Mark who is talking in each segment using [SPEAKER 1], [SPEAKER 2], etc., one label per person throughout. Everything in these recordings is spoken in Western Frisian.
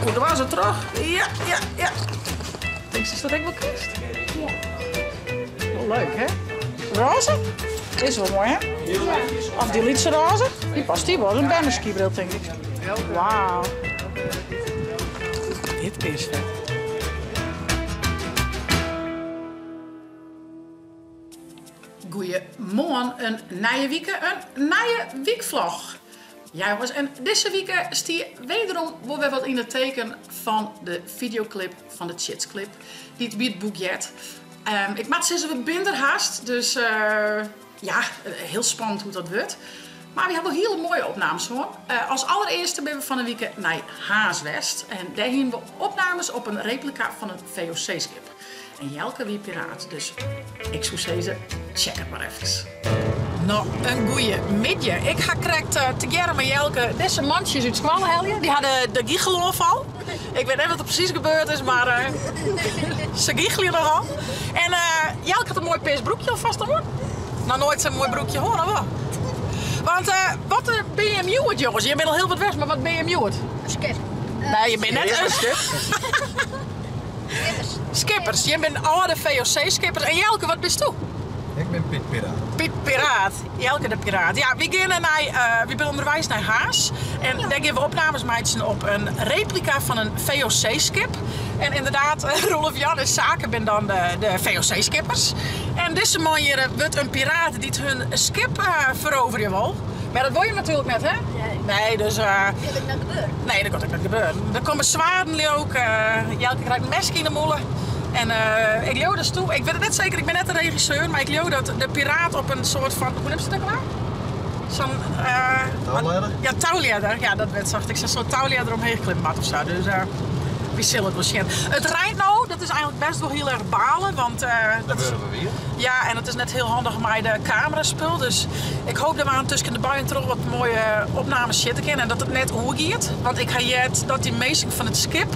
[SPEAKER 1] Oer de was troch. Ja, ja, ja. Tinkst datst dat ek wol kinst?
[SPEAKER 2] Ja.
[SPEAKER 1] Wol leuk, hè? Rôze? Is wol moai, hè?
[SPEAKER 2] Ja.
[SPEAKER 1] Of dy lytse rôze? Dy past dy wol. In berneskibril, tink ik. Wauw. Dit is fet. Goeiemoarn, in nije wike, in nije wykvlog. Ja jonges, en dizze wike stie wederom wol wer wat yn it teken fan de fideoklip fan de Tsjitsklip, dy't by it boek heart. Ik moat sizze, we binne der hast, dus ja, hiel spannend hoe't dat wurdt. Mar wy ha wol hiele moaie opnames hân. As allerearste binne we fan 'e wike nei Harns west en dêr hiene we opnames op in replika fan in VOC-skip. En Jelke wie piraat, dus ik soe sizze, check it mar efkes. No, in goeie middei. Ik ha krekt eh, tegearre mei Jelke dizze mantsjes út skoalle helje. Dy ha de gicheloanfal. Ik wit net wat der presys gebeurd is, mar eh, se gichelje nochal. En eh, Jelke hat in moai pears broekje alfêst oan. Noch noait sa'n moai broekje hân, of wol? Want wat binne jim hjoed, jonges? Jim binne al hiel wat west, mar wat binne jim hjoed?
[SPEAKER 2] In skip.
[SPEAKER 1] Nee, je binne net in
[SPEAKER 3] skip.
[SPEAKER 2] Skippers.
[SPEAKER 1] Skippers. Jim binne âlde VOC-skippers. En Jelke, wat bisto?
[SPEAKER 3] Ik bin Piet Piraat.
[SPEAKER 1] Piet Piraat. Jelke de Piraat. Ja, wy geane nei, wy binne ûnderweis nei Harns. En dêr gean we opnames meitsjen op in replika fan in VOC-skip. En ynderdaad, Roelof Jan en Sake binne dan de VOC-skippers. En dizze man hjir wurdt in piraat dy't hun skip feroverje wol. Mar dat wol je natuerlik net, hè?
[SPEAKER 2] Nee.
[SPEAKER 1] Nee, dus...
[SPEAKER 2] Dat giet ek net gebeuren.
[SPEAKER 1] Nee, dat giet ek net gebeuren. Der komme swaarden leau ik. Jelke krijt in meske yn 'e mûle. En ik leau dus toe, ik wit it net seker, ik bin net de regisseur, mar ik leau dat de piraat op in soart fan, hoe neamst it ek alwer? Sa'n...
[SPEAKER 3] Touljedder?
[SPEAKER 1] Ja, touljedder. Ja, dat wurd socht ik. Sa'n soart touljedder omheech klimme moat of sa. Dus wy sille it wol sjen. It reint no, dat is eigenlik bêst wol hiel erch balen, want
[SPEAKER 3] Dan wurde we wiet.
[SPEAKER 1] Ja, en it is net hiel handich mei de kameraspul, dus ik hoop dat we aan tusken de buien troch wat moaie opnames sjitte kinne en dat it net oergiet. Want ik ha heard dat dy minsken fan it skip,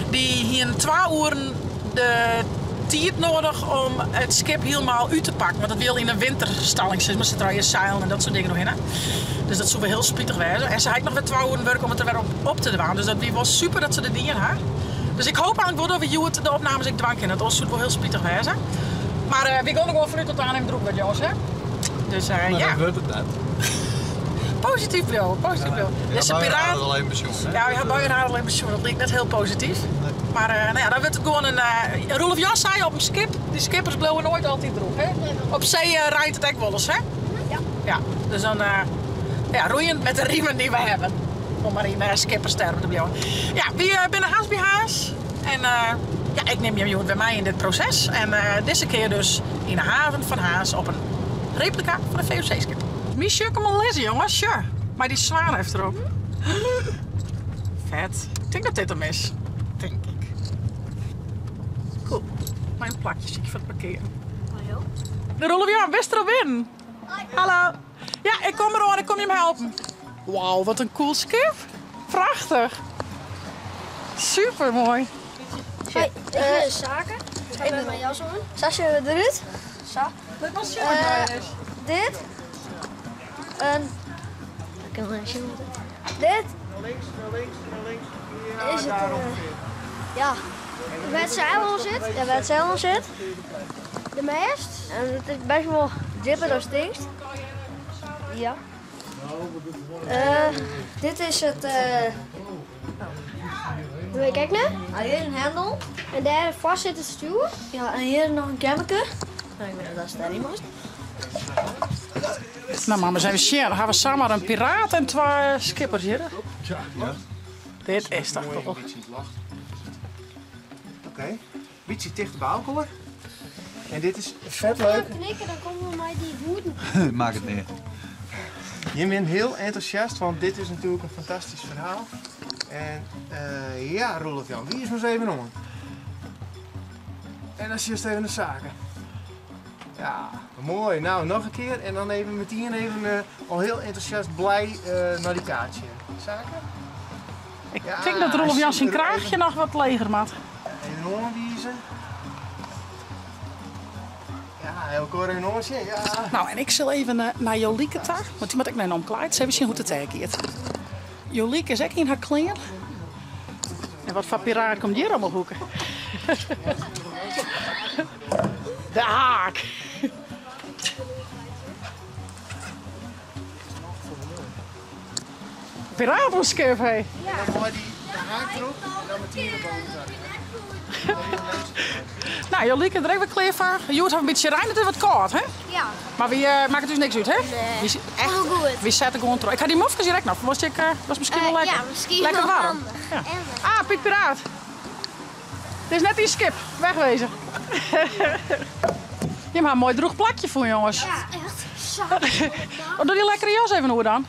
[SPEAKER 1] dy hienen twa oeren de tiid noadich om it skip hielemaal út te pakken. Want it wie al yn in winterstalling, sis mar, sit der allegear seilen en dat soart dingen oerhinne. Dus dat soe wol hiel spitich wêze. En se ha ek noch wer twa oeren wurk om it der wer op op te dwaan. Dus dat wie wol super dat se dat dien ha. Dus ik hoop eigenlik wol dat we hjoed de opnames ek dwaan kinne, want oars soe it wol hiel spitich wêze. Mar wy gean der gewoan fanút dat it aanst drûch wurdt, jonges, hè? Dus
[SPEAKER 3] Mar
[SPEAKER 1] ja.
[SPEAKER 3] dat wurdt it net.
[SPEAKER 1] Posityf bliuwe, posityf bliuwe.
[SPEAKER 3] Ja,
[SPEAKER 1] Dizze
[SPEAKER 3] buien
[SPEAKER 1] piraat.
[SPEAKER 3] ha it al even besjoen, hè?
[SPEAKER 1] Ja, wy ha buien ha al even besjoen. Dat liket net hiel posityf.
[SPEAKER 3] Nee.
[SPEAKER 1] Mar no ja, dan wurdt it gewoan in. Roelof Jan sei op in skip, dy skippers bliuwe noait altyd drûch, hè? Op see reint it ek wolris, hè?
[SPEAKER 2] Ja.
[SPEAKER 1] Ja, dus dan ja, roeien met de riemen die we hebben. Om mar yn skipperstermen te bliuwen. Ja, wy binne hast by Harns. En ja, ik nim jim hjoed wer mei yn dit proses. En dizze kear dus yn de haven fan Harns op in replika fan in VOC-skip. Myn sjoch 'm al lizzen, jonges. Sjoch, mei dy swaan efterop. Fet. Ik tink dat dit 'm is. Tink ik. Cool. Mei in plakje sykje foar it parkearen.
[SPEAKER 2] Hallo.
[SPEAKER 1] De Roelof Jan, bist der al binnen? Hallo. Ja, ik kom deroan, ik kom jim helpen. Wauw, wat in cool skip. Prachtich. Super moai.
[SPEAKER 2] Hoi, ik bin Sake. Ik ha myn jas oan. Sa sjogge we derút. Sa.
[SPEAKER 1] Lit mar sjen wat moai is.
[SPEAKER 2] Dit. En ik kin net sjen wat it Dit. Is it ja. Wêr't it seil oan sit. Ja, wêr't it seil oan sit. De mêst. En it is bêst wol djipper dan tinkst. Ja. Dit is it. Dat wit ik ek net. Ah, hjir is in hendel. En dêr foar sit it stjoer. Ja, en hjir noch in kemmeke. No, ik wit net oft dêryn moast.
[SPEAKER 1] No, mei ris even sjen. Ha we samar in piraat en twa skippers hjir?
[SPEAKER 3] Ja, ja.
[SPEAKER 1] Dit is toch cool.
[SPEAKER 4] Oké, bytsje tichter by elkoar. En dit is vet leuk.
[SPEAKER 2] Knikke, dan komme we mei dy hoeden.
[SPEAKER 3] Makket neat.
[SPEAKER 4] Je bent heel enthousiast, want dit is natuurlijk een fantastisch verhaal. En ja, Roelof Jan, wiis mar ris even oan. En dan sjochst even de Sake. Ja, moai. Nou, noch in kear en dan even metien even al heel enthousiast blij nei dy kaart sjen. Sake?
[SPEAKER 1] Ik tink dat Roelof Jan syn kraachje noch wat leger moat.
[SPEAKER 4] Even oanwize. Ja, elkoar even oansjen, ja.
[SPEAKER 1] Nou, en ik sil even nei Jolieke ta, want dy moat ek nei in omklaaid. Even sjen hoe't it dêr giet. Jolieke is ek yn har klean. En wat foar piraat komt hjir om 'e hoeke? De haak. Piraat op skip, hé.
[SPEAKER 4] En dan mei dy de haak erop en dan meteen de bovenkant.
[SPEAKER 1] Nou, jo liken der ek wer klear foar. Hjoed ha we in bytsje rein, it is wat kâld, hè?
[SPEAKER 2] Ja.
[SPEAKER 1] Mar wy uh, makket ús niks út, hè?
[SPEAKER 2] Nee.
[SPEAKER 1] Wy, echt,
[SPEAKER 2] Wel goed.
[SPEAKER 1] Wy sette gewoan troch. Ik ha dy mofkes hjir ek noch. Was, ik, uh, was miskien wol
[SPEAKER 2] Eh,
[SPEAKER 1] lekker.
[SPEAKER 2] ja, miskien
[SPEAKER 1] Lekker
[SPEAKER 2] wel
[SPEAKER 1] warm.
[SPEAKER 2] handig.
[SPEAKER 1] Ja.
[SPEAKER 2] En
[SPEAKER 1] Ah, Piet Piraat. Het is net dyn skip. Wegwezen. Jim ha in moai droech plakje fûn, jonges.
[SPEAKER 2] Ja, echt saai.
[SPEAKER 1] Oh, doe dy lekkere jas even oer dan.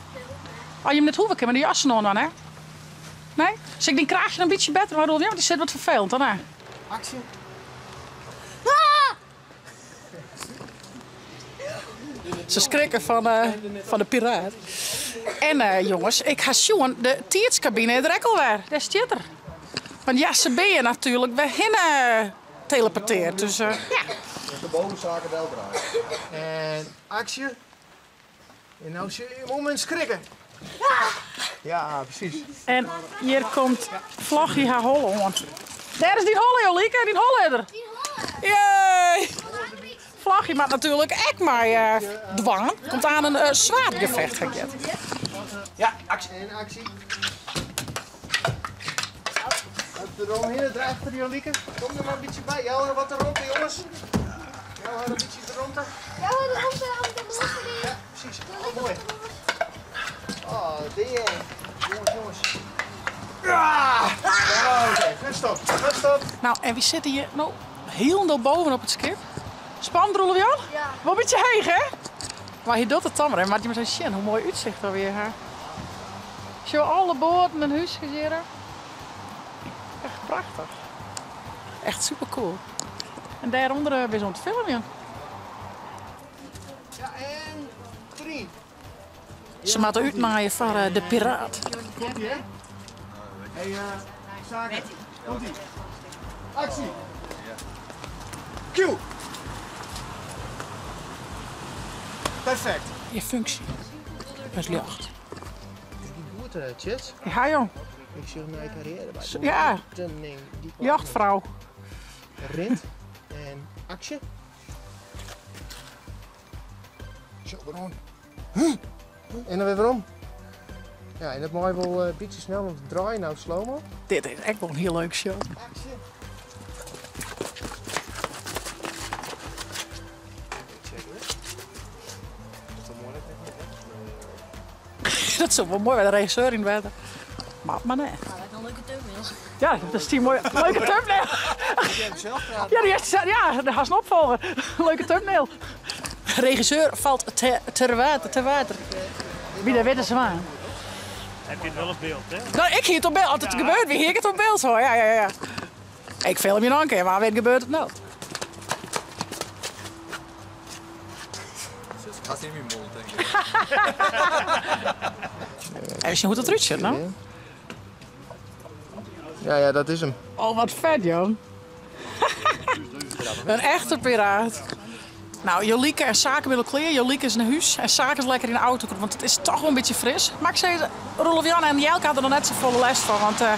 [SPEAKER 1] As jim net hoege, kinne we de jassen oan dan, hè? Nee? Sil ik dyn kraachje noch in bytsje better mei Roel? Ja, want dy sit wat ferfelend dan, hè?
[SPEAKER 4] Aksje.
[SPEAKER 1] Ze skrikke fan, eh, fan de piraat. En eh, jonges, ik ha sjoen, de tiidskabine is der ek alwer. Dêr stiet er. Want ja, se binne natuerlik wer hinne teleporteard. Dus eh, ja.
[SPEAKER 3] De bovenzaken wel draaien.
[SPEAKER 4] En aksje. En nou zie je hem om en schrikken. Ja, precies.
[SPEAKER 1] En hjir komt Vloggie har holle oan. Dêr is dyn holle, Jolieke, dyn holle is der. Jee! Vloggie moat natuerlik ek mei eh, dwaan. Komt oan in uh, zwaardgevecht, ha ik heard.
[SPEAKER 3] Ja, actie.
[SPEAKER 4] En actie. Eromheen, erachter Jolieke. Kom er maar een beetje bij. Jou hoor wat erop, jongens. Jou hoor een beetje eronder.
[SPEAKER 2] Ja, de ronde, de ronde.
[SPEAKER 4] Ja, precies. Oh, mooi. Oh, die. Jongens, jongens. Ja! Ja, oké. Goed stop. Goed stop.
[SPEAKER 1] Nou, en wy sitte hjir no hielendal boven op it skip. Spannend, Roelof Jan?
[SPEAKER 2] Ja.
[SPEAKER 1] Wol in bytsje heech, hè? Mar hy docht it dan mar. Moat je mar ris sjen hoe moai útsicht dat we hjir ha. Sjoch alle boaten en húskes hjir. Echt prachtich. Echt super cool. En dêrûnder eh, binne se oan it filmjen.
[SPEAKER 4] Ja, en drie.
[SPEAKER 1] Se moatte útnaaie foar eh, de piraat.
[SPEAKER 4] Komt ie, hè? Hey, uh, Sake. Komt ie. Actie. Q. Perfect.
[SPEAKER 1] Je funksje. Het ljocht.
[SPEAKER 4] Goed, uh, Chits.
[SPEAKER 1] Ja, jong.
[SPEAKER 4] Ik zie een carrière bij.
[SPEAKER 1] Ja,
[SPEAKER 4] Die
[SPEAKER 1] jachtvrouw.
[SPEAKER 4] Rint en actie. Zo, waarom? En dan weer waarom? Ja, en dat mag wel een beetje snel, want we draaien nou slow-mo.
[SPEAKER 1] Dit is echt wel een heel leuk show.
[SPEAKER 4] Actie. Check hoor. Dat is wel mooi dat ik
[SPEAKER 1] Dat is wel mooi bij de regisseur in het water. Maar, maar nee.
[SPEAKER 2] Nou, dat is een leuke thumbnail.
[SPEAKER 1] Ja, dat is die mooie, leuke thumbnail.
[SPEAKER 4] Jij hebt zelf praten.
[SPEAKER 1] Ja, die eerste, ja, daar gaat een opvolger. Leuke thumbnail. Regisseur valt te, ter water, te water. Wie de witte zwaan.
[SPEAKER 5] Heb je het wel op beeld, hè?
[SPEAKER 1] Nou, ik hier het op beeld. Als het gebeurt, wie hier ik het op beeld hoor. Ja, ja, ja. Ik film je nog een keer, maar weet gebeurt het nou?
[SPEAKER 3] Gaat in mijn mond, denk ik.
[SPEAKER 1] Even zien hoe dat eruit ziet, nou.
[SPEAKER 4] Ja, ja, dat is hem.
[SPEAKER 1] Oh, wat vet, joh. Een echte piraat. Nou, Jolieke en Sake willen kleren. Jolieke is naar huis en Sake is lekker in de auto, want het is toch wel een beetje fris. Maar ik zei, Roelof Jan en Jelke hadden er net zo volle les van, want eh,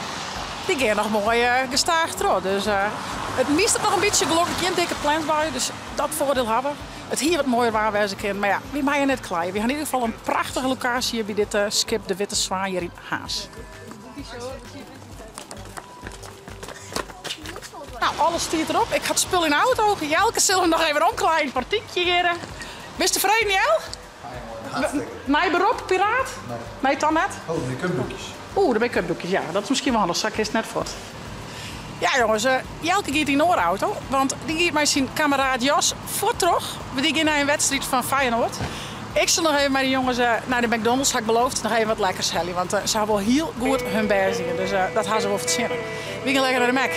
[SPEAKER 1] die gaan nog mooi uh, gestaag terug. Dus eh, het mist het nog een beetje, gelukkig geen dikke plantbui, dus dat voordeel hebben. Het hier wat mooier waar wezen kan, maar ja, we maken net klaar. We hebben in ieder geval een prachtige locatie hier bij dit eh, schip De Witte Zwaan hier in Harns. Nou, alles staat erop. Ik ga het spul in de auto. Jelke zullen we nog even omklaaien. Een partiekje hier. Bist je tevreden, Jel? Mijn beroep, piraat?
[SPEAKER 3] Nee.
[SPEAKER 1] Nee, dan net?
[SPEAKER 3] Oh, de make-up-doekjes.
[SPEAKER 1] Oeh, de make-up doekjes. Ja, dat is misschien wel handig. Zak is net voort. Ja, jongens. eh, Jelke gaat in de auto. Want die gaat met zijn kameraad Jos voor terug. Die gaat naar een wedstrijd van Feyenoord. Ik zal nog even met de jongens eh, naar de McDonald's, had ik beloofd, nog even wat lekkers halen. Want eh, ze hebben wel heel goed hun best hier. Dus eh, dat gaan ze wel verzinnen. We gaan lekker naar de Mac.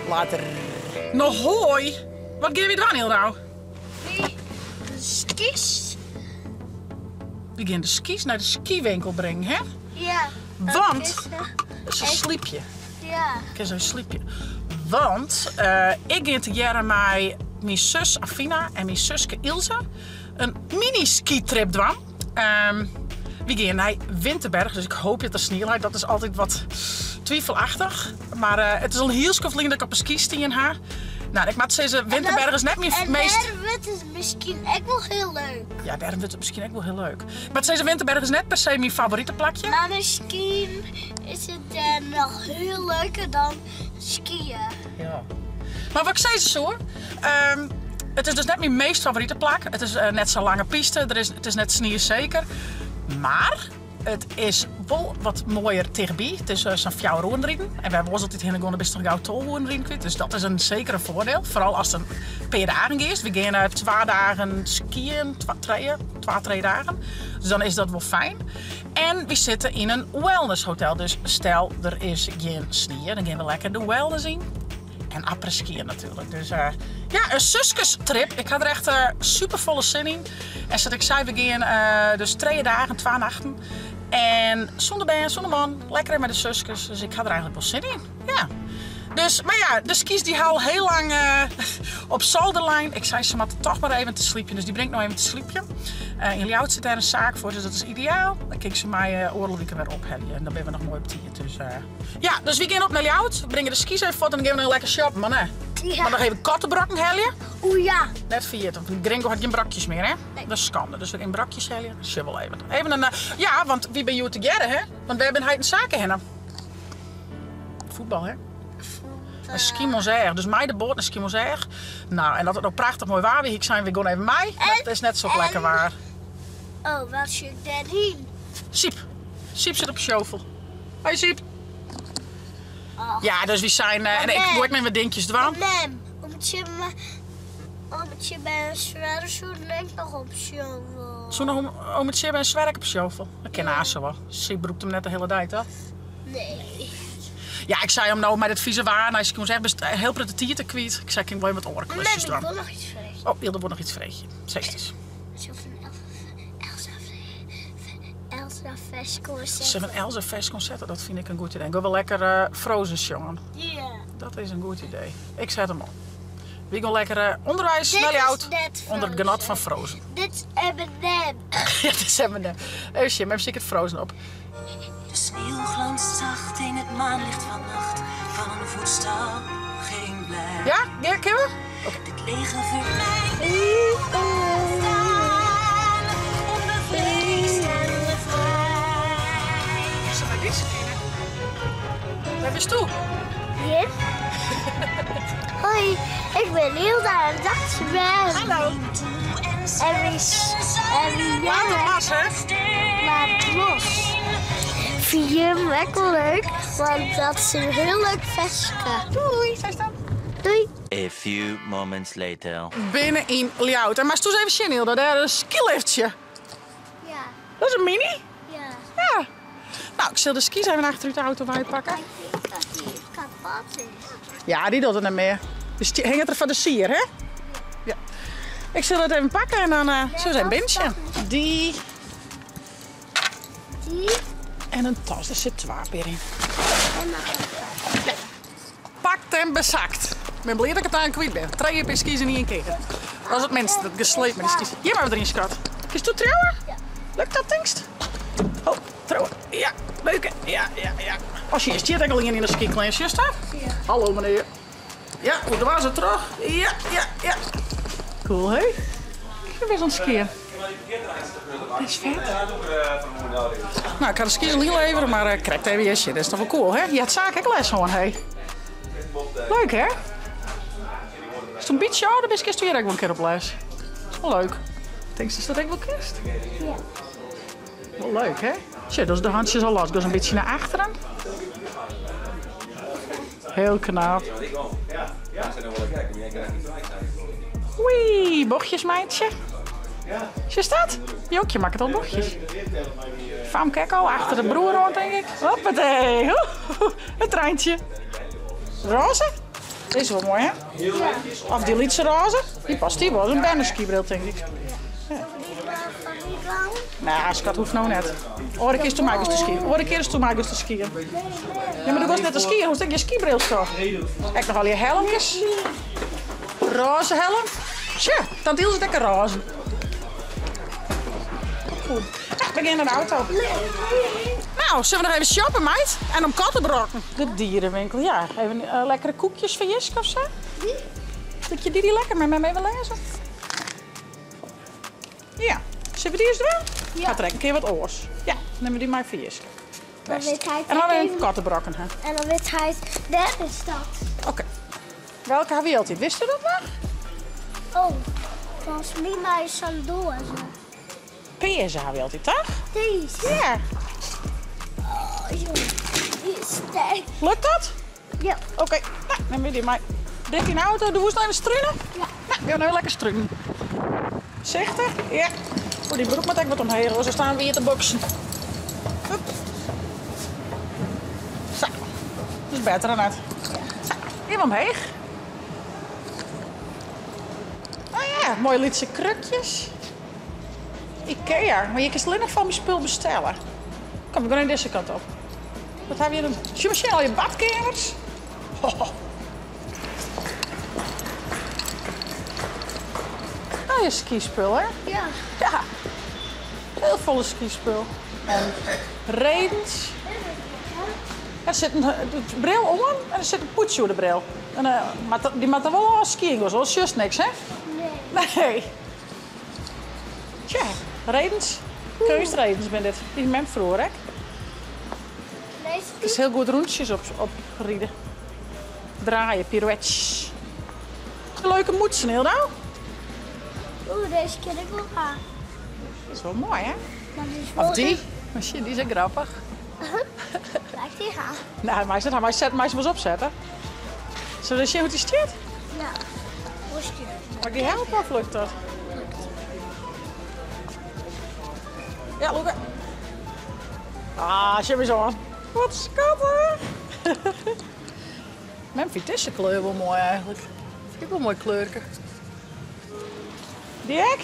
[SPEAKER 1] Later. Nou hoi. Wat geef je dan heel nou?
[SPEAKER 2] Skis?
[SPEAKER 1] We gaan de skis naar de skiwinkel brengen, hè?
[SPEAKER 2] Ja.
[SPEAKER 1] Want ze sliepje.
[SPEAKER 2] Ja.
[SPEAKER 1] Ik heb zo'n sliepje. Want eh, ik ging te jaren met mijn zus Afina en mijn zuske Ilse een mini-ski-trip dwaan. Ehm, we gaan naar Winterberg, dus ik hoop dat er sneeuw ligt. Dat is altijd wat Twivelachtich, mar it is al in hiel skoft lyn dat ik op 'e skys stien ha. No, ik moat sizze, Winterberg is net myn
[SPEAKER 2] En
[SPEAKER 1] meast...
[SPEAKER 2] dêr wurdt it miskien ek wol hiel leuk.
[SPEAKER 1] Ja, dêrom wurdt it miskien ek wol hiel leuk. Ik moat sizze, Winterberg is net per se myn favorite plakje.
[SPEAKER 2] Mar miskien is it dêr noch hiel leuker dan skyen.
[SPEAKER 1] Ja. Mar wat ik sizze soe, it is dus net myn meast favorite plak. It is net sa'n lange piste, der is, it is net snieseker. Mar it is wol wat moaier tichtby. It is sa'n fjouwer oeren riden. En wêr we oars altyd hinne gean, dan bist noch gau 12 oeren riden kwyt. Dus dat is in seker in foardiel. Foaral ast in pear dagen giest. We geane twa dagen skyen, twa, trije, twa, trije dagen. Dus dan is dat wol fijn. En wy sitte yn in wellnesshotel. Dus stel der is gjin snie, dan gean we lekker de wellness yn. En après-skiën natuerlik. Dus ja, in suskestrip. Ik ha der echt superfolle sin yn. En sa't ik sei, we gean dus trije dagen, twa nachten. En sûnder bern, sûnder man. Lekker even mei de suskes. Dus ik ha der eigenlik wol sin yn. Ja. Dus, mar ja, de skys dy ha al hiel lang op solder lein. Ik sei, se moatte toch mar even te slypjen. Dus dy bring ik no even te slypjen. Yn Ljouwert sit dêr in saak foar, dus dat is ideaal. Dan kin ik se mei oardel wike wer ophelje. En dan binne we noch moai op tiid. Dus ja, dus wy gean op nei Ljouwert. We bringe de skys even fuort en dan gean we noch lekker shoppen, mar nee.
[SPEAKER 2] Ja.
[SPEAKER 1] Mar noch even kattebrokken helje.
[SPEAKER 2] Oeh ja.
[SPEAKER 1] Net ferjitte, want Gringo hat gjin brokjes mear, hè?
[SPEAKER 2] Nee.
[SPEAKER 1] Dat is skande. Dus we gean brokjes helje. Dat sjen we wol even. Even in ja, want wy binne hjoed tegearre, hè? Want wêr binne heit en Sake hinne? Fuotbal, hè? Nei Skiermûntseach. Dus mei de boat nei Skiermûntseach. Nou, en dat it no prachtich moai waar wie, hie ik sein, we gean even mei. Mar it is net sok lekker waar.
[SPEAKER 2] Oh, wat sjoch ik dêryn?
[SPEAKER 1] Syp. Syp sit op de shovel. Hoi Syp.
[SPEAKER 2] Och.
[SPEAKER 1] Ja, dus wy seinen, en ik woe ek noch wat dinkjes dwaan.
[SPEAKER 2] Mem, om it Tjibbe en Swerre soenen ek noch op shovel.
[SPEAKER 1] Soe noch om it Tjibbe en Swerre ek op shovel? Dat kin aanst wol. Syp brûkt him net de hiele dei, toch?
[SPEAKER 2] Nee.
[SPEAKER 1] Ja, ik sei om no mei dit fize waar, nei Skiermûntseach bist hiel protte tiid der kwyt. Ik sei, kin ik wol even wat oare klusjes
[SPEAKER 2] Mem, ik
[SPEAKER 1] dwaan.
[SPEAKER 2] wol noch iets freegje.
[SPEAKER 1] Oh, Hilde wol noch iets freegje. Sis it ris.
[SPEAKER 2] Elsa ferske oansetten.
[SPEAKER 1] Sille we in Elsa ferske oansetten? Dat fyn ik in goed idee. Gean we lekker Frozen sjongen.
[SPEAKER 2] Ja.
[SPEAKER 1] Dat is in goed idee. Ik set him op. Wy gean lekker ûnderweis
[SPEAKER 2] Dit
[SPEAKER 1] nei
[SPEAKER 2] is
[SPEAKER 1] Ljouwert
[SPEAKER 2] net
[SPEAKER 1] ûnder it genot fan
[SPEAKER 2] Frozen.
[SPEAKER 1] Frozen.
[SPEAKER 2] Dit is M&M.
[SPEAKER 1] Ja, dit is M&M. Even sjen, mem siket Frozen op.
[SPEAKER 6] De sneeuw glanst zacht in het maanlicht van nacht. Van een voetstap geen blijk.
[SPEAKER 1] Ja, ja, kinne we?
[SPEAKER 6] Dit lege vermijn bestaan. Onbevreesd en vrij.
[SPEAKER 1] Sa mei dizze kinne. Wêr bisto?
[SPEAKER 2] Hjir. Hoi, ik bin Hilda en dat is Mem.
[SPEAKER 1] Hallo.
[SPEAKER 2] En wie en wie
[SPEAKER 1] Laat het los, hè?
[SPEAKER 2] Laat los. Fyn jim ek wol leuk, want dat is in hiel leuk ferske.
[SPEAKER 1] Doei, sei dan.
[SPEAKER 2] Doei.
[SPEAKER 7] A few moments later.
[SPEAKER 1] Binnen yn Ljouwert. En moatst doe ris even sjen, Hilda, dêr in skiliftje.
[SPEAKER 2] Ja.
[SPEAKER 1] Dat is in mini?
[SPEAKER 2] Ja.
[SPEAKER 1] Ja. Nou, ik sil de skis even achterút de auto wei pakke.
[SPEAKER 2] Ik denk dat die kapot is.
[SPEAKER 1] Ja, dy docht it net mear. Dus hinget der foar de sier, hè? Ja. Ik sil dat even pakke en dan sille we even binnen sjen. Dy.
[SPEAKER 2] Dy.
[SPEAKER 1] En in tas, der sit twa pear yn.
[SPEAKER 2] En nog een tas.
[SPEAKER 1] Ja. Pakt en besakt. Ik bin bliid dat ik it ein kwyt bin. Trije pear skis yn ien kear. Dat is it minste, dat gesleep mei dy skis. Hjir mar deryn, skat. Kinst do triuwe?
[SPEAKER 2] Ja.
[SPEAKER 1] Lukt dat, tinkst? Oh, triuwe. Ja, beuke. Ja, ja, ja. Oh, sjen, stiet ek al ien yn de skiklean, sjochst dat?
[SPEAKER 2] Ja.
[SPEAKER 1] Hallo menear. Ja, hoe dwaas it troch? Ja, ja, ja. Cool, hè? Ik bin best oan it skiën. Dat is fet. Nou, ik ha de skis al ynlevere, mar krekt even hjir sjen. Dat is toch wol cool, hè? Je hat Sake ek les hân, hè? Leuk, hè? Ast in bytsje âlder bist, kinst hjir ek wol in kear op les. Dat is wol leuk. Tinkst datst dat ek wol kinst?
[SPEAKER 2] Ja.
[SPEAKER 1] Wol leuk, hè? Sjoch, dus de hantsjes al los. Go in bytsje nei achteren. Hiel knap. Oei, bochtjes meitsje. Sjochst dat? Joukje makket al bochtjes. Famke ek al, achter de broer oan, tink ik. Hoppatee. It treintsje. Roze? Deze is wel mooi, hè? Of dy lytse roze. Dy past dy wol. In berneskibril, tink ik. Nou, skat, hoecht no net. Oare kear is toen my te skiën. Oare kear is toen my te skiën. Ja, mar do giest net te skiën, hoechst ek gjin skibril toch? Ek noch allegear helmkes. Roze helm. Sjoch, tante Ilse hat ek in roze. Goed. Ja, we gean nei de auto. Nou, sille we noch even shoppen, meid? En om kattebrokken. De dierenwinkel, ja. Even eh, lekkere koekjes van Jiske of zo?
[SPEAKER 2] Die?
[SPEAKER 1] Dat je die, die lekker met mij even lezen? Ja. Zullen we die eens doen?
[SPEAKER 2] Ja.
[SPEAKER 1] Ga trek een keer wat oors. Ja, nemen we die maar voor Jiske.
[SPEAKER 2] Dan
[SPEAKER 1] Best.
[SPEAKER 2] weet hij het
[SPEAKER 1] En dan even
[SPEAKER 2] even-
[SPEAKER 1] kattenbrokken, hè?
[SPEAKER 2] En dan weet hij het, daar is dat.
[SPEAKER 1] Oké. Welke hebben we altijd? Wist u dat nog?
[SPEAKER 2] Oh, volgens mij is zo'n doos.
[SPEAKER 1] PS hebben we altijd, toch?
[SPEAKER 2] Deze.
[SPEAKER 1] Ja.
[SPEAKER 2] Oh, jongen. Die is sterk.
[SPEAKER 1] Lukt dat?
[SPEAKER 2] Ja.
[SPEAKER 1] Oké, nou, neem we die maar. Dit in de auto, de woest naar de struinen?
[SPEAKER 2] Ja.
[SPEAKER 1] Nou, we gaan nou lekker struinen. Zichtig? Ja. Oh, die broek moet ik wat omheen, hoor. Zo staan we hier te boksen. Hup. Zo. Dat is beter dan net. Zo, hier omheen. Oh ja, mooie lietse krukjes. Ikea, maar je kunt alleen nog van mijn spul bestellen. Kom, we gaan naar deze kant op. Wat hebben we hier? Zie je al je badkamers? Ho, ho. Nou, je skispul, hè?
[SPEAKER 2] Ja.
[SPEAKER 1] Ja. Heel volle skispul. En redens. Er zit een bril om en er zit een poetsje op de bril. En, maar die moet er wel al skiën, dat is juist niks, hè?
[SPEAKER 2] Nee.
[SPEAKER 1] Nee. Tja, redens. Keusredens ben dit. Die is mijn vroeger, hè?
[SPEAKER 2] Deze
[SPEAKER 1] Het is heel goed rondjes op, op rieden. Draaien, pirouettes. Leuke moedsen, heel nou.
[SPEAKER 2] Oeh, deze ken ik wel aan.
[SPEAKER 1] Dat is wel mooi, hè?
[SPEAKER 2] Maar die is wel
[SPEAKER 1] Of die. Misschien, die is ook grappig.
[SPEAKER 2] Lijkt die aan.
[SPEAKER 1] Nou, maar zet, maar zet, maar eens opzetten. Zullen we zien hoe die stiert?
[SPEAKER 2] Ja. Hoe is die?
[SPEAKER 1] Mag ik die helpen of lukt dat? Ja, Luca. Ah, zie zo aan. Wat schattig. Mijn vindt deze kleur wel mooi eigenlijk. Vind ik wel een mooi kleurke. Die ik?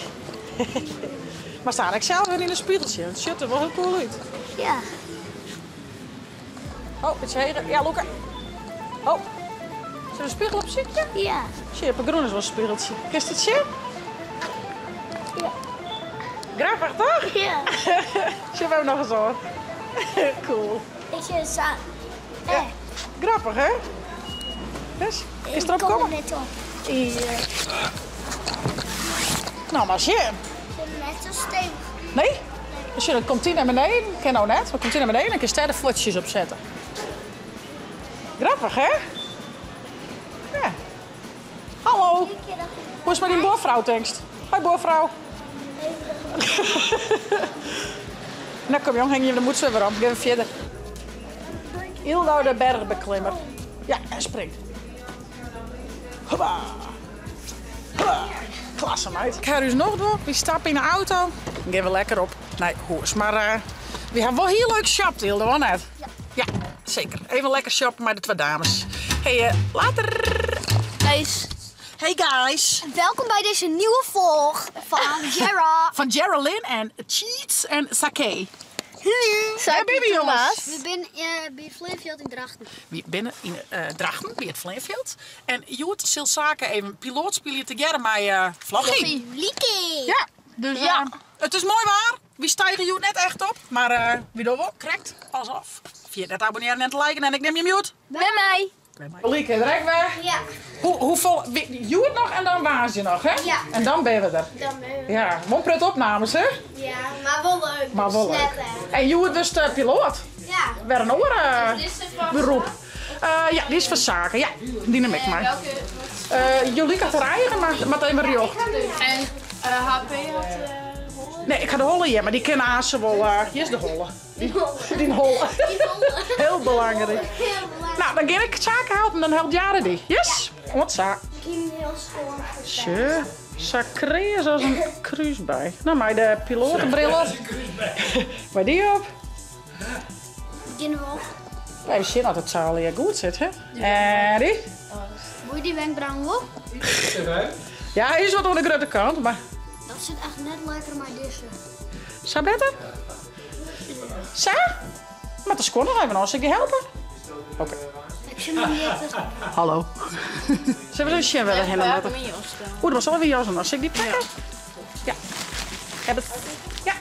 [SPEAKER 1] maar sta ik zelf weer in een spiegeltje. Het ziet er wel heel cool uit.
[SPEAKER 2] Ja.
[SPEAKER 1] Oh, het is heen. Ja, Luca. Oh. Is er een spiegel op zitten?
[SPEAKER 2] Ja.
[SPEAKER 1] Zie je, op een groen is wel een spiegeltje. Kun je het zien?
[SPEAKER 2] Ja.
[SPEAKER 1] Grappig, toch?
[SPEAKER 2] Ja.
[SPEAKER 1] Zie je hem nog eens hoor. cool.
[SPEAKER 2] Ik zit zo.
[SPEAKER 1] Ja. Grappig, hè? Dus, is erop
[SPEAKER 2] Ik kom er
[SPEAKER 1] komen?
[SPEAKER 2] net op.
[SPEAKER 1] Ja. Nou, maar zie je.
[SPEAKER 2] Ik zit net zo stevig.
[SPEAKER 1] Nee? Dus je, dan komt die naar beneden. Ik ken nou net. Dan komt die naar beneden en kun je daar de voetjes op zetten. Grappig, hè? Ja. Hallo. Hoe is het met die boorvrouw, denkst? Hoi, boorvrouw. nou, kom jong, hang je de moed weer op. Ga even verder. Ildo de bergbeklimmer. Ja, en springt. Hoppa. Hoppa. Klasse, meid. Ik ga dus nog door. We stappen in de auto. Dan gaan we lekker op. Nee, hoers. Maar we hebben wel heel leuk shopt, Hilde, hoor net.
[SPEAKER 2] Ja.
[SPEAKER 1] Ja, zeker. Even lekker shoppen met de twee dames. Hey, later.
[SPEAKER 2] Guys.
[SPEAKER 1] Hey guys.
[SPEAKER 2] Welkom bij deze nieuwe vlog van Gerard.
[SPEAKER 1] Van Geraldine en Cheats en Sake.
[SPEAKER 2] Hey,
[SPEAKER 1] baby, jongens.
[SPEAKER 2] We zijn bij Vleerveld in Drachten.
[SPEAKER 1] We binnen in Drachten, bij het Vleerveld. En Joert zal zaken even piloot spelen together met Vloggie.
[SPEAKER 2] Lieke.
[SPEAKER 1] Ja, dus
[SPEAKER 2] Ja.
[SPEAKER 1] het is mooi waar. We stijgen Joert net echt op. Maar wie doet wel, correct, pas af. Via dat abonneren en te liken en ik neem je mute.
[SPEAKER 2] Bij mij.
[SPEAKER 1] Lieke, direct weg.
[SPEAKER 2] Ja.
[SPEAKER 1] Hoeveel, Joert nog en dan Waas je nog, hè?
[SPEAKER 2] Ja.
[SPEAKER 1] En dan ben we er.
[SPEAKER 2] Dan ben we.
[SPEAKER 1] Ja, wel prut opnames, hè?
[SPEAKER 2] Ja, maar wel leuk.
[SPEAKER 1] Maar wel leuk. En Joert dus de piloot.
[SPEAKER 2] Ja.
[SPEAKER 1] Weer een oren beroep. Ja, die is van zaken. Ja, die neem ik maar. Jolieke had haar eigen, maar met even riocht.
[SPEAKER 8] En HP had
[SPEAKER 1] Nee, ik ga de holle hier, maar die kennen Azen wel. Hier is de holle. Die holle. Heel belangrijk.
[SPEAKER 2] Heel belangrijk.
[SPEAKER 1] Nou, dan ga ik zaken helpen, dan helpt Jaren die. Yes? Wat za.
[SPEAKER 2] Heel schoon.
[SPEAKER 1] Tje, sacré zoals een kruisbij. Nou, maar de pilotenbril op. Maar die op.
[SPEAKER 2] Beginnen we op.
[SPEAKER 1] Even zien dat het zaal hier goed zit, hè? En die?
[SPEAKER 2] Moet je die wenkbrauwen op?
[SPEAKER 1] Ja, hij is wat aan de grote kant, maar...
[SPEAKER 2] Dat zit echt net lekker maar deze.
[SPEAKER 1] Sa beter? Sa? Maar dat is gewoon nog even als ik die helpen. Oké.
[SPEAKER 2] Ik zit nog niet echt.
[SPEAKER 1] Hallo. Zullen we een chef willen hebben? Oeh, dat was alweer jas en als ik die pakken? Ja. Heb het. Ja.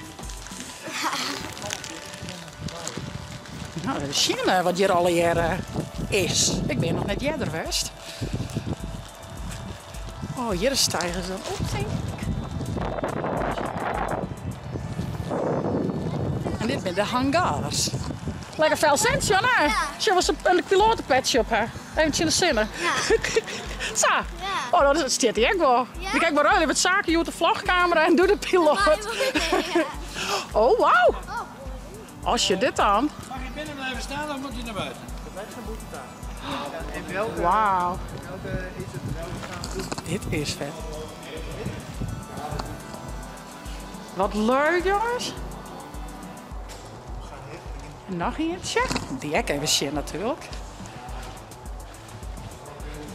[SPEAKER 1] Nou, even sjen wat hjir allegear is. Ik bin noch net earder west. Oh, hjir stijge se dan op, tink ik. En dit binne de hangars. Lekker fel sintsje, hè? Sjoch wat se in piloatepetsje op ha. Even tsjin de sinne. Sa. Oh, dat stiet dy ek wol. Ik ek wol ruil even Sake hjoed de vlogkamera en doe de piloat. Oh, wauw. Als je dit dan.
[SPEAKER 9] Mag je binnen blijven staan of moet je naar buiten?
[SPEAKER 1] Wauw. Dit is vet. Wat leuk, jongens. En noch ientsje. Dy ek even sjen natuerlik.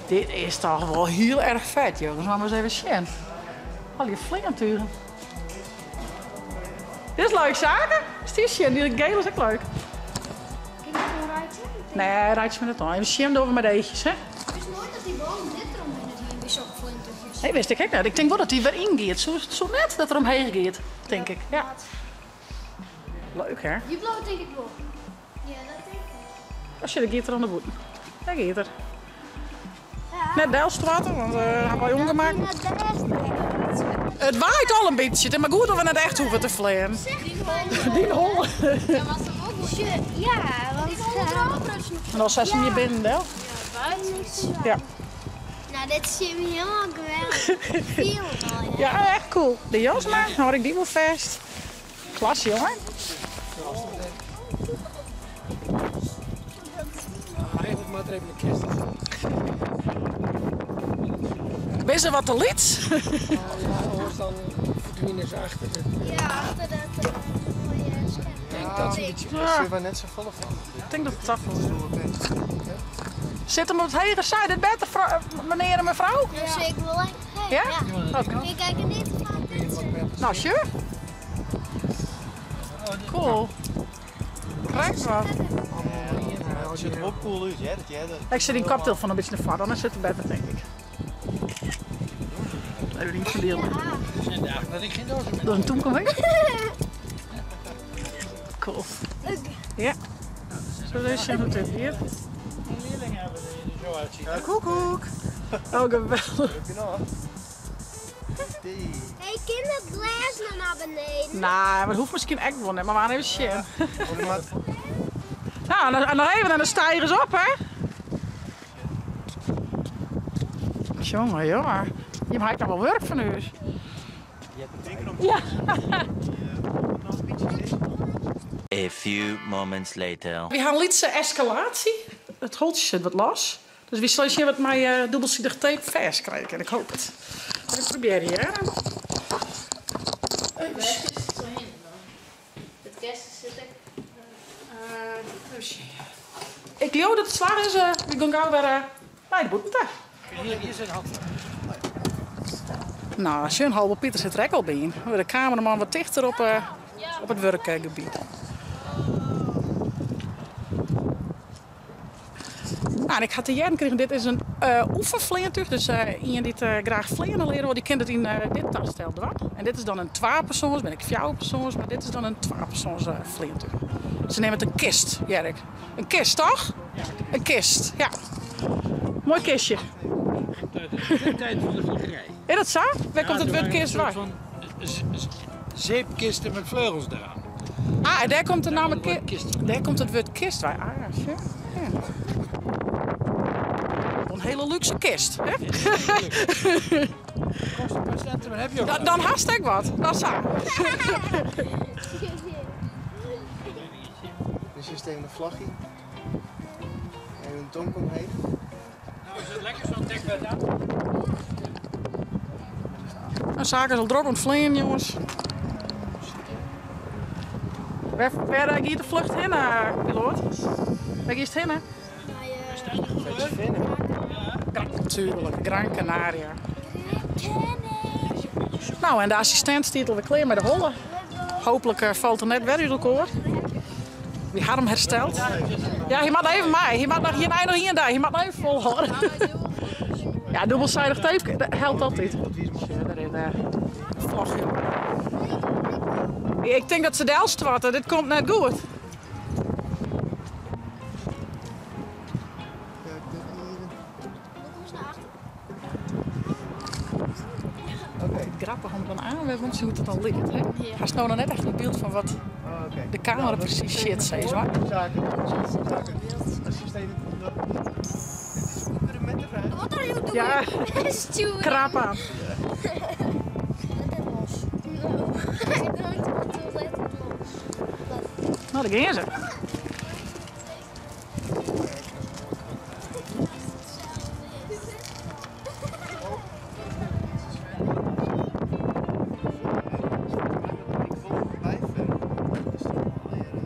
[SPEAKER 1] Dit is toch wol hiel erch fet, jongens. Laten we eens even sjen. Al die fleantugen. Dit is leuk, Sake. Is die sjen? Die gele is ek leuk. Nee, reitsje me net oan. Even sjen dogge we mei de eachjes, hè?
[SPEAKER 2] Ik wist noait dat dy boom dit eromhinne die by sokke fleantuchjes.
[SPEAKER 1] Nee, wist ik ek net. Ik tink wol dat dy wer yngiet. Soe, soe net dat er omheech giet, tink ik. Ja. Leuk, hè?
[SPEAKER 2] Dy bliuwt tink ik wol. Ja, dat tink ik.
[SPEAKER 1] Oh, sjoch, der giet er oan de bûten. Dêr giet er. Net delstoarte, want uh, ha wy ûngemak. It waait al in bytsje. It is mar goed dat we net echt hoege te fleanen. Dyn holle.
[SPEAKER 2] Ja, want...
[SPEAKER 1] En dan zet ze hem hier binnen, del. Ja.
[SPEAKER 2] Nou, dit zit me helemaal geweldig. Veel mooi.
[SPEAKER 1] Ja, echt cool. De jas maar, dan hou ik die wel vast. Klasse, jongen.
[SPEAKER 9] Eigenlijk moet er even een kist
[SPEAKER 1] Ben ze wat te lyts?
[SPEAKER 9] Ja, anders dan verdwijnen ze achter de...
[SPEAKER 2] Ja, achter dat mooie scherm.
[SPEAKER 9] Ik denk dat ze een beetje...
[SPEAKER 4] Daar zitten we net zo volle van.
[SPEAKER 1] Ik denk dat het tafel is. Zit hem op het hege zijde het beter, meneer en mevrouw?
[SPEAKER 2] Ja, zeker wel.
[SPEAKER 1] Ja?
[SPEAKER 2] Ja.
[SPEAKER 1] Oké.
[SPEAKER 2] Ik kijk er niet vaak tussen.
[SPEAKER 1] Nou, sure. Cool. Krijg wat.
[SPEAKER 3] Het ziet er ook cool uit, hè? Dat jij dat...
[SPEAKER 1] Ik zet die cocktail van een beetje naar voren, dan zit het beter, denk ik. Even niet verdelen.
[SPEAKER 9] zijn dagen dat ik geen dozen meer
[SPEAKER 1] Door een toenkom heen. Cool. Ja. Zo, deze zijn natuurlijk hier.
[SPEAKER 9] Geen leerlingen hebben die er zo uitzien.
[SPEAKER 1] Koekoek. Oh, geweldig.
[SPEAKER 2] Hey, kind dat glas nou naar beneden.
[SPEAKER 1] Nou, maar dat hoeft misschien echt wel net, maar we gaan even zien. Nou, en dan even en dan stijgen ze op, hè? Jongen, jongen. Je maakt nog wel werk van u. Ja.
[SPEAKER 7] A few moments later.
[SPEAKER 1] We hebben een lietse escalatie. Het holtje zit wat los. Dus wie zal je wat mij dubbelzijdig tape vast krijgen? En ik hoop het. Ik probeer hier.
[SPEAKER 8] Het kerst zit ik.
[SPEAKER 1] Ik geloof dat het zwaar is. We gaan gauw weer bij de boete.
[SPEAKER 9] Hier, hier zit hand.
[SPEAKER 1] Nou, Sjun Halbe Pieter zit er ook al bij. We de cameraman wat dichter op het werkgebied. Nou, en ik had de jaren gekregen, dit is een oefenvleertuig. Dus iemand die het graag vliegen leren wil, die kent het in dit tastel dwars. En dit is dan een 2-persoons, ben ik 4-persoons, maar dit is dan een 2-persoons vleertuig. Ze nemen het een kist, Jerk. Een kist, toch? Een kist, ja. Mooi kistje.
[SPEAKER 9] Uit de tijd van de vliegerij.
[SPEAKER 1] Is dat zo? Waar komt het woord kist
[SPEAKER 9] waar?
[SPEAKER 1] waar?
[SPEAKER 9] Van zeepkisten met vleugels eraan.
[SPEAKER 1] Ah, en daar komt de naam
[SPEAKER 9] komt het woord kist.
[SPEAKER 1] Daar komt het woord kist waar. Ah, ja. Ja. Een hele luxe kist, hè?
[SPEAKER 9] Kost een paar centen, maar heb je ook
[SPEAKER 1] Dan, dan haast ik wat. Dat is zo.
[SPEAKER 4] Dus je steekt een vlagje. En een tong omheen.
[SPEAKER 9] Nou, is het lekker zo'n dekbed aan?
[SPEAKER 1] Nou, zaken is al druk ontvleen, jongens. Waar gaat de vlucht heen, piloot? Waar gaat het heen, hè? Natuurlijk, Gran Canaria. Nou, en de assistent staat alweer klaar met de holle. Hopelijk valt er net weer uit elkaar. Die had hem hersteld. Ja, je mag even mij. Je mag nog hier, nog hier en daar. Je mag nog even volhouden. Ja, dubbelzijdig tape, dat helpt altijd. Ja, daarin, vlog, joh. Ik denk dat ze de elste watten. Dit komt net goed. grappich om dan aan want hoe het dan ligt. Hè?
[SPEAKER 2] Ja.
[SPEAKER 1] Hast no noch net echt in byld fan wat de kamera presys sjit, sis mar.
[SPEAKER 2] What are you doing?
[SPEAKER 1] Ja.
[SPEAKER 2] Stuart.
[SPEAKER 1] Krap aan.
[SPEAKER 2] Let het los. No. I don't want to let it los.
[SPEAKER 1] No, dêr gean se.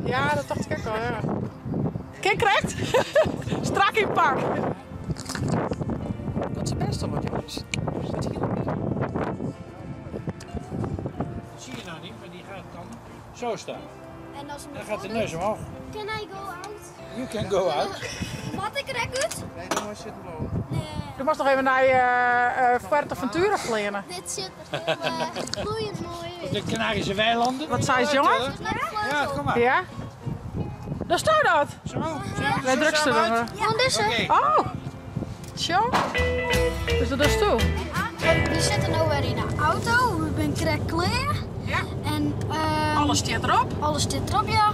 [SPEAKER 1] Ja, dat tocht ik ek al, ja. Kin krekt. Strak yn pak. Docht se bêst al wat, jonges. Dat hiel
[SPEAKER 5] Dat zie je nou niet, maar die gaat dan zo staan.
[SPEAKER 2] En als
[SPEAKER 5] Dan gaat de neus omhoog.
[SPEAKER 2] Can I go out?
[SPEAKER 5] You can go out.
[SPEAKER 2] Wat ik record?
[SPEAKER 4] Nee, dan moet je zitten blijven.
[SPEAKER 2] Nee.
[SPEAKER 1] Do moatst noch even nei eh Fuerteventura fleane.
[SPEAKER 2] Dit zit er heel gloeiend mooi in.
[SPEAKER 5] De Canarische weilanden.
[SPEAKER 1] Wat zei ze, jongen?
[SPEAKER 5] Ja, kom maar.
[SPEAKER 1] Ja? Daar staat dat.
[SPEAKER 5] Zo, zo,
[SPEAKER 1] Wij drukste
[SPEAKER 5] samen
[SPEAKER 1] er.
[SPEAKER 5] uit.
[SPEAKER 2] Ja. Want is er.
[SPEAKER 5] Oké.
[SPEAKER 1] Oh! Zo. Dus dat is toe.
[SPEAKER 2] We zitten nu weer in de auto. We zijn krekt klaar.
[SPEAKER 1] Ja.
[SPEAKER 2] En
[SPEAKER 1] Alles stiet derop.
[SPEAKER 2] alles zit erop, ja.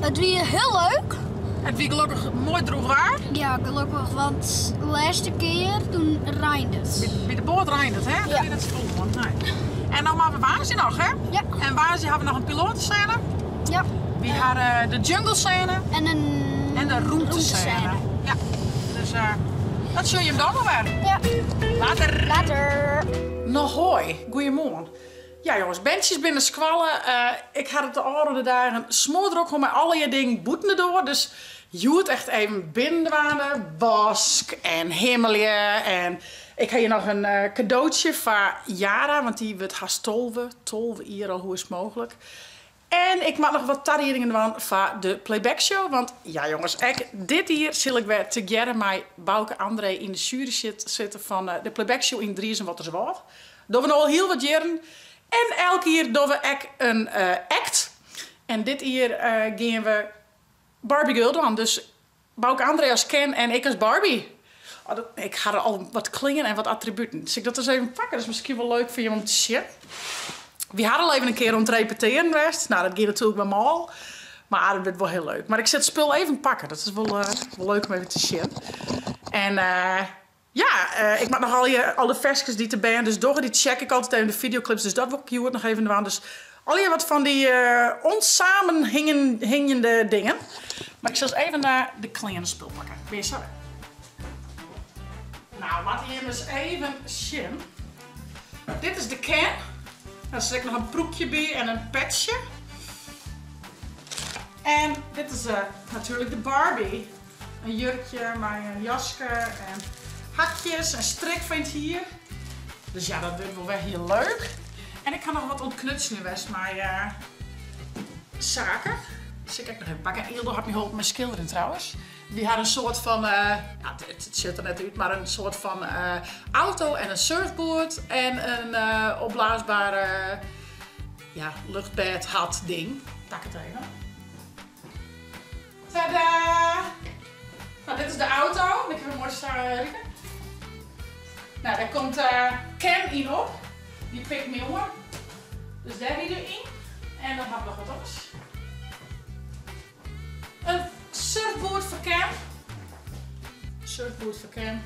[SPEAKER 2] Het weer heel leuk.
[SPEAKER 1] Het wie gelokkich moai drûch waar.
[SPEAKER 2] Ja, gelokkich, want de laatste keer toen reinde het.
[SPEAKER 1] By de boat reinde it, hè? Dat
[SPEAKER 2] Ja.
[SPEAKER 1] wie net spul, nee. En dan moatte we woansdei noch, hè?
[SPEAKER 2] Ja.
[SPEAKER 1] En woansdei hawwe we noch in pilotensêne.
[SPEAKER 2] Ja.
[SPEAKER 1] Wy hawwe de jungle sêne
[SPEAKER 2] En in
[SPEAKER 1] en de rûmtesêne.
[SPEAKER 2] rûmtesêne.
[SPEAKER 1] Ja. Dus dat sjogge jim dan wol wer.
[SPEAKER 2] Ja.
[SPEAKER 1] Later.
[SPEAKER 2] Later.
[SPEAKER 1] No hoi, goeiemoarn. Ja jonges, berntsjes binne nei skoalle. Ik ha it de ôfrûne dagen smoardrok hân mei allegear dingen bûten de doar. Dus hjoed echt even binnen dwaande. Wask en himmelje en ik ha hjir noch in kadootsje foar Yara, want dy wurdt hast 12, 12 jier al, hoe is it mooglik. En ik moat noch wat tariedingen dwaan foar de playback show. Want ja jonges, ek dit jier sil ik wer tegearre mei Bauke André yn de sjuery sitte fan de playback show yn Driezum Wâld. Dogge we no al hiel wat jierren. En elk jier dogge we ek in act. En dit jier gean we Barbie Girl dwaan. Dus Bauke André as Ken en ik as Barbie. Oh, ik ha der al wat klean en wat attributen. Sil ik dat ris even pakke? Dat is miskien wol leuk foar jim om te sjen. Wy ha al even in kear oan it repetearen west. No, dat gie natuerlik wer mâl. Mar it wurdt wol hiel leuk. Mar ik sil it spul even pakke. Dat is wol leuk om even te sjen. En ja, ik moat noch alle ferskes dy't de bern dus dogge, dy check ik altyd even de fideoklips. Dus dat wol ik hjoed noch even dwaan. Dus allegear wat fan dy ûnsamenhingjende dingen. Mar ik sil ris even de klean spul pakke. Bin je sa wer. No, moatte jim ris even sjen. Dit is de Ken. Dêr sit ek noch in prûkje by en in petsje. En dit is natuerlik de Barbie. In jurkje mei in jaske en hakjes en strik fan it hier. Dus ja, dat wurdt wol wer hiel leuk. En ik ha noch wat oan it knutseljen west mei saken. Sil ik ek noch even pakken. En Ildo hat my holpen mei skilderjen trouwens. Wy ha in soart fan, ja, it sjocht der net út, mar in soart fan auto en in surfboard en in opblaasbare, ja, luchtbêd hat ding. Pak it even. Tada! No, dit is de auto. Dan kinne we moai sa ride. No, dêr komt Ken yn op. Dy pikt my oan. Dus dêr ride we yn. En dan ha we noch wat oars. In surfboard foar Ken. Surfboard foar Ken.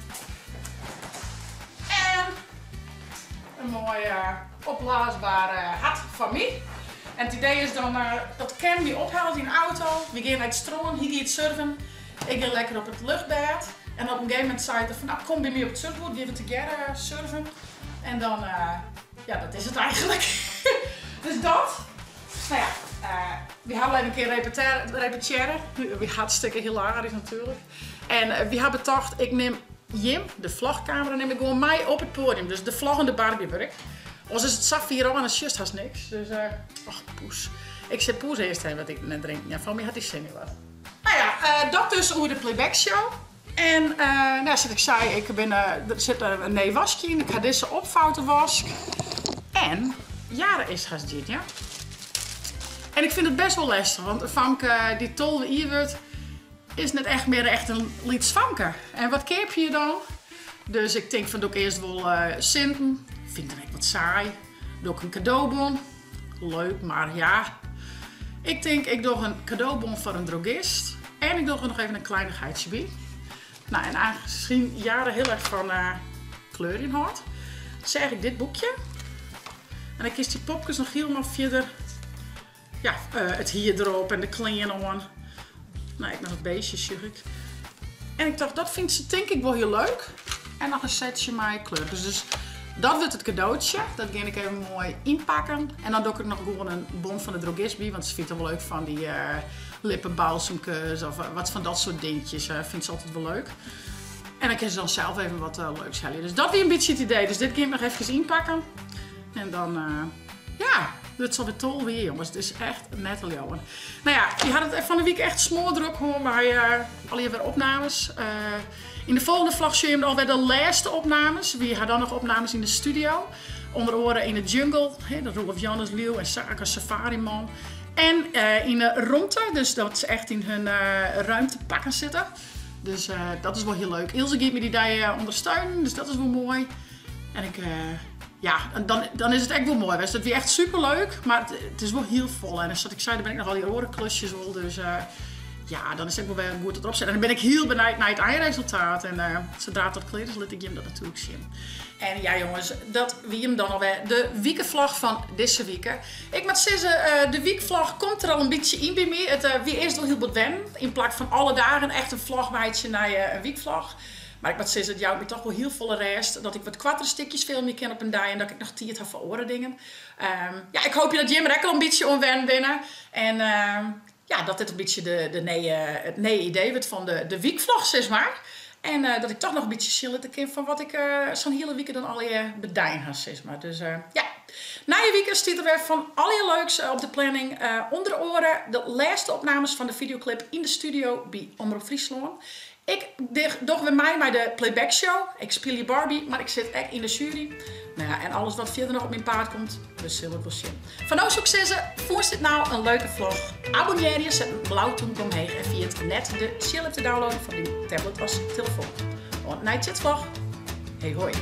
[SPEAKER 1] En in moaie opblaasbare hat foar my. En it idee is dan dat Ken my ophellet yn de auto. Wy gean nei it strân, hy giet surfen. Ik gean lekker op it luchtbêd. En op in gegeven momint seit er fan, no, kom by my op it surfboard, gean we tegearre surfen. En dan, ja, dat is it eigentlik. Dus dat. No ja, wy hawwe al even in kear repetearre. Wie hartstikke hilarysk natuerlik. En wy hawwe betocht, ik nim jim, de vlogkamera, nim ik gewoan mei op it poadium. Dus de vloggende Barbie wurd ik. Oars is it sa fier ôf en dan sjochst hast niks. Dus, och, poes. Ik sil poes earst even wat iten en drinken. Ja, foar my hat dy sin yn wat. No ja, dat dus oer de playback show. En no, sa't ik sei, ik bin, der sit in nij waskje yn. Ik ha dizze opfoute wask. En Jara is hast hjir, ja. En ik fyn it best wol lestich, want in famke dy't 12 jier wurdt, is net echt mear echt in lyts famke. En wat keapje je dan? Dus ik tink fan doe ik earst wol sinten. Fyn ik dan ek wat saai. Doch ik in kadobon. Leuk, mar ja. Ik tink, ik doch in kadobon foar in drogist. En ik doch der noch even in kleinigheidje by. Nou, en aangezien Jaren heel erg fan kleurjen hâldt, seach ik dit boekje. En dan kinst dy popkes noch hielendal fierder, ja, it hier derop en de klean oan. No, ek noch it beestje sjoch ik. En ik tocht, dat fynt se tink ik wol hiel leuk. En noch in setsje mei kleurkes. Dus dat wurdt it kadootsje. Dat gean ik even moai ynpakken. En dan doch ik noch gewoan in bon fan de drogist by, want se fynt it wol leuk fan dy lippenbalsemkes of wat fan dat soart dinkjes. Fynt se altyd wol leuk. En dan kin se dan sels even wat leuks helje. Dus dat wie in bytsje it idee. Dus dit gean ik noch efkes ynpakken. En dan, ja, it is alwer 12 jier, jonges. It is echt net te leauwen. No ja, wy ha it fan 'e wike echt smoardrok hân mei allegear wer opnames. Yn de folgjende vlog sjogge jim alwer de lêste opnames. Wy ha dan noch opnames yn de studio. Under oare yn de jungle, de Roelof Jannes Liuw en Sake Safariman. En yn de romte, dus dat se echt yn hun ruimtepakken sitte. Dus dat is wol hiel leuk. Ilse giet my dy dei ûndersteunen, dus dat is wol moai. En ik, ja, dan, dan is it ek wol moai west. It wie echt superleuk, mar it is wol hiel folle. En sa't ik sei, der binne ek noch al dy oare klusjes wol. Dus ja, dan is it ek wol wer goed dat opset. En dan bin ik hiel benijd nei it einresultaat. En sadra't dat klear is, lit ik jim dat natuerlik sjen. En ja jonges, dat wie him dan alwer, de wikevlog fan dizze wike. Ik moat sizze, de wykvlog komt der al in bytsje yn by my. It wie earst wol hiel bot wennen, yn plak fan alle dagen echt in vlog meitsje nei in wykvlog. Mar ik moat sizze, it jout my toch wol hiel folle rêst dat ik wat koartere stikjes filmje kin op in dei en dat ik noch tiid ha foar oare dingen. Ja, ik hoopje dat jim der ek al in bytsje oan wend binne en ja, dat dit in bytsje de nije, it nije idee wurdt fan de wykvlog sis mar. En dat ik toch noch in bytsje sjen litte kin fan wat ik sa'n hiele wike dan allegear bedein ha sis mar. Dus ja, nije wike stiet der wer fan allegear leuks op de planning. Under oare de lêste opnames fan de fideoklip yn de studio by Omrop Fryslân. Ik doch wer mei mei de playback show. Ik spylje Barbie, mar ik sit ek yn de sjuery. No ja, en alles wat fierder noch op myn paad komt, we sille it wol sjen. Foar no soe ik sizze, fûnst dit no in leuke vlog? Abonnearje, set in blau tûmke omheech en ferjit net de Tsjil-app te downloaden foar dyn tablet as telefoan. Oant nije Tsjitvlog. Hey hoi!